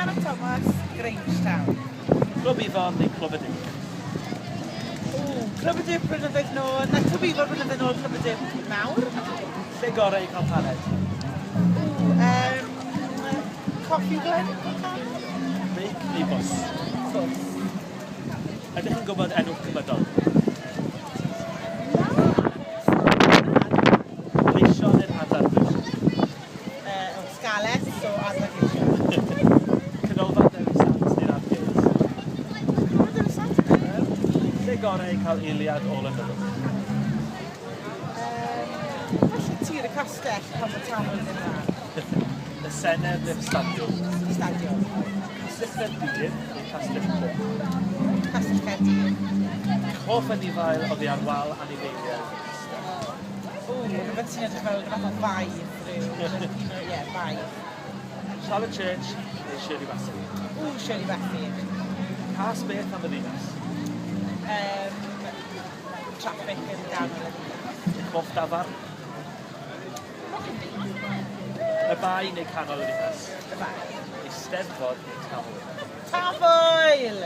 Sherlock Thomas, Grangetown. Clwb Ifor neu Clwb y Dip? O, Clwb y Dip blynyddoedd nôl, na Clwb Ifor blynyddoedd nôl, Clwb y Dip nawr. Lle gorau i cael paned? O, Coffi Glen? Beic neu bws? Bws. Ydych chi'n gwybod enw cymydog? Na. Gleision neu'r adar gleision? O, Scarlets, so adar gleision. Canolfan Dewi Sant neu'r Arcades? Canolfan Dewi Sant, dwi'n meddwl. Lle gorau i cael eiliad o lonyddwch? Falle tir y castell pan mae Tafwyl ddim yna. Y Senedd neu'r Stadiwm? Stadiwm. Castell Caerdydd neu Castell Coch? Castell Caerdydd. Hoff anifail oddi ar wal anifeiliaid y castell? O, rhywbeth sy'n edrych fel rhywbeth o faedd rhyw. Ie, faedd. Charlotte Church neu Shirley Bassey? O, Shirley Bassey. Cas beth am y ddinas? Traffic yn ganol y ddinas. Hoff dafarn? Y Bae neu canol y ddinas? Y Bae. Eisteddfod neu Tafwyl? Tafwyl!